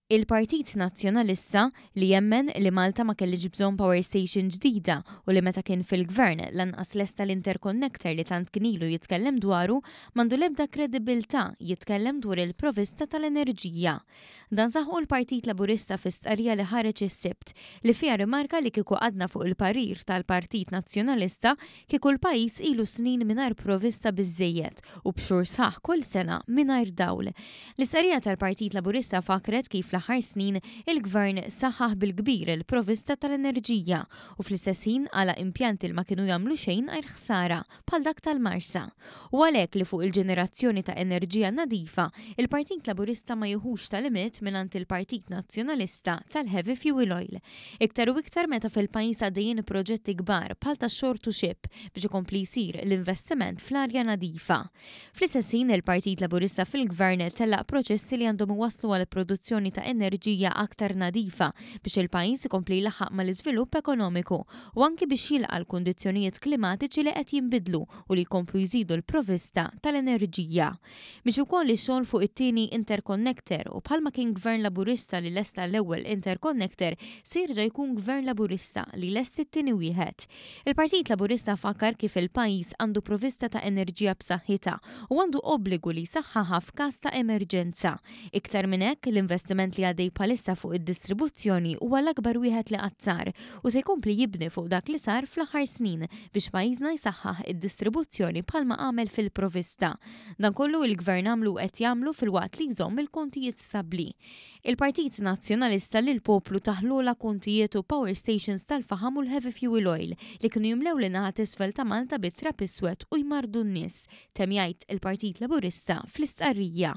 Il-Partit Nazzjonalista, li jemmen li Malta ma kellhiex bżonn power station ġdida u li meta kien fil-Gvern lanqas lesta l-interconnector li tant kien ilu jitkellem dwaru, m'għandu l-ebda kredibbiltà jitkellem dwar il-provista tal-enerġija. Dan saħqu l-Partit Laburista fi stqarrija li ħareġ is-Sibt, li fiha rrimarka li kieku qgħadna fuq il-parir tal-Partit Nazzjonalista kieku l-pajjiż ilu snin mingħajr provista biżżejjed u b'xhur sħaħ kull sena mingħajr dawl. L-istqarrija tal-Partit Laburista fakkret kif fl-aħħar snin il-Gvern saħħaħ bil-kbir il-provista tal-enerġija u fl-istess ħin għalaq impjanti li ma kienu jagħmlu xejn għajr ħsara bħal dak tal-Marsa. U għalhekk li fuq il-ġenerazzjoni ta' enerġija nadifa, il-Partit Laburista ma jiħux tagħlimiet mingħand il-Partit Nazzjonalista tal-heavy fuel oil. Iktar u iktar meta fil-pajjiż għaddejjin proġetti kbar bħal tax-shore to ship biex ikompli jsir l-investiment fl-arja nadifa. Fl-istess ħin, il-Partit Laburista fil-Gvern tellaq proċessi li għandhom iwasslu għal produzzjoni ta' enerġija aktar nadifa biex il-pajjiż ikompli jlaħħaq mal-iżvilupp ekonomiku u anki biex jilqa' l-kundizzjonijiet klimatiċi li qed jinbidlu u li jkomplu jżidu l-provvista tal-enerġija. Miexi wkoll ix-xogħol fuq it-tieni interconnector u bħalma kien Gvern Laburista li lesta l-ewwel interconnector se jerġa' jkun Gvern Laburista li jlesti t-tieni wieħed. Il-Partit Laburista fakkar kif il-pajjiż għandu provvista ta' enerġija b'saħħitha u għandu obbligu li jsaħħaħha f'każ ta' emerġenza. Iktar minn hekk, l-investiment li għaddej bħalissa fuq id-distribuzzjoni huwa l-akbar wieħed li qatt sar u se jkompli jibni fuq dak li sar fl-aħħar snin biex pajjiżna jsaħħaħ id-distribuzzjoni bħalma għamel fil-provvista. Dan kollu il-Gvern għamlu u qed jagħmlu filwaqt li jżomm il-kontijiet stabbli. Il-Partit Nazzjonalista lill-poplu tah l-ogħla kontijiet u power stations tal-faħam u l-heavy fuel oil li kienu jimlew lin-naħa t'isfel ta' Malta bi trab iswed u jmarrdu n-nies, temm jgħid il-Partit Laburista fl-istqarrija.